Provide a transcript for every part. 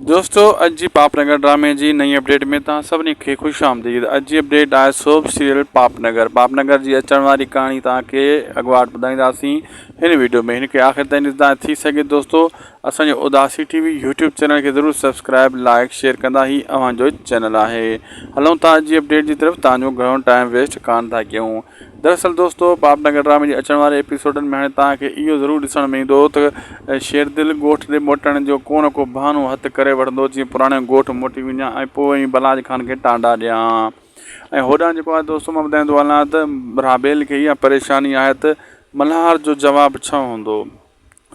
دوستو اڄ جي پاپ نگر ڊرامي جي نئين اپڊيٽ ۾ توهان سڀني کي خوش آمديد اڄ جي اپڊيٽ آهي سوپ سيريل پاپ نگر پاپ نگر جي اچڻ واري ڪهاڻي توهان کي اڳواٽ ٻڌائينداسين هن ويڊيو ۾ هن کي آخر تائين ڏسندا ٿي سگهي دوستو اسان جو Udasi T V YouTube channel کي ضرور سبسڪرائب لائڪ شيئر ڪندا هي اوهان جو چينل آهي هلون ٿا اڄ جي اپڊيٽ جي طرف توهان جو گهڻو ٽائيم ويسٽ ڪان ٿا ڪيون دراصل دوستو پاپ نگر ڊرامي جي اچڻ واري ايپيسوڊن ۾ هاڻي توهان کي اهو ضرور ڏسڻ ۾ ايندو ته شيردل ڳوٺ ڏي موٽڻ جو ڪو نه ڪو بهانو هٿ ڪري وٺندو جيئن پراڻي ڳوٺ موٽي وڃان ۽ پوء وڃي بلاج خان کي ٽانڊا ڏيان ۽ هوڏانهن جيڪو آهي دوستو مان ٻڌائيندو هلان ته رابيل کي اها پريشاني آهي ته ملهار جو جواب ڇا هوندو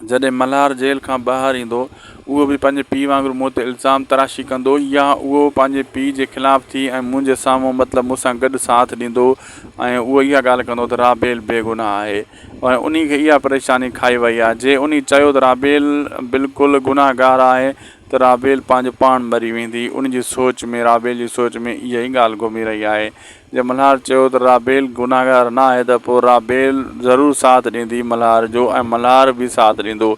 جڏهن ملهار جيل کان ٻاهر ايندو، اهو به پنهنجي پيء وانگر مون تي الزام تراشي ڪندو يا اهو پنهنجي پيء جي خلاف ٿي ۽ منهنجي سامهون مطلب مون سان گڏ ساٿ ڏيندو ۽ اهو اها ڳالهه ڪندو ته رابيل بيگناهه آهي ۽ انهي کي اها پريشاني کائي وئي آهي. جي انهي چيو ته رابيل بلڪل گناهگار آهي ته رابيل پنهنجو پاڻ مري ويندي. ان جي سوچ ۾ رابيل جي سوچ ۾ اها ئي ڳالهه گهمي رهي آهي. جي ملهار چيو ته رابيل گنهگار نه آهي ته پوء رابيل ضرور ساٿ ڏيندي ملهار جو ۽ ملهار به ساٿ ڏيندو.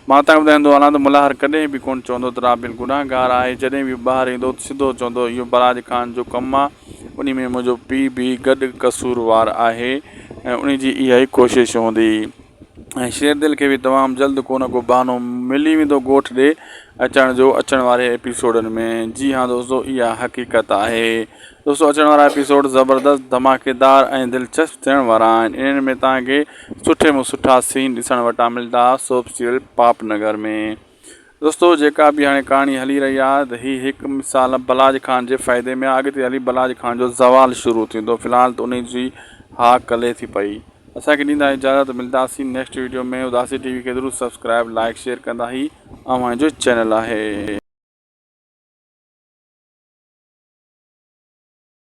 مان توهان کي ٻڌائيندو هلان ته ملهار ڪڏهن به ڪونه چوندو ته رابيل گنهگار آهي جڏهن به ٻاهر ايندو ته سڌو چوندو اهو براج خان جو ڪم آ انهي ۾ منهنجو پيء به گڏ قصوروار آهي ۽ انهي جي اها ئي ڪوشش هوندي. ۽ شيردل کي به تمام جلد ڪو نه ڪو بهانو ملي ويندو ڳوٺ ڏي اچڻ جو اچڻ واري ايپيسوڊن ۾ جي ها دوستو اها حقيقت آهي دوستو اچڻ وارا ايپيسوڊ زبردست ڌماڪيدار ۽ دلچسپ ٿيڻ وارا آهن انهن ۾ توهان کي سٺي ۾ سٺا سين ڏسڻ وٽان ملدا سوپ سيريل پاپ نگر ۾ دوستو جيڪا به هاڻي ڪهاڻي هلي رهي آهي ته هي هڪ مثال بلاج خان جي فائدي ۾ اڳتي هلي بلاج خان جو زوال شروع ٿيندو في الحال ته انهي جي ها ڪلي ٿي پئي اسان کي ڏيندا اجازت ملداسين next video ۾ Udasi T V کي ضرور سبسڪرائب لائڪ شيئر ڪندا هي اوهان جو چينل آهي.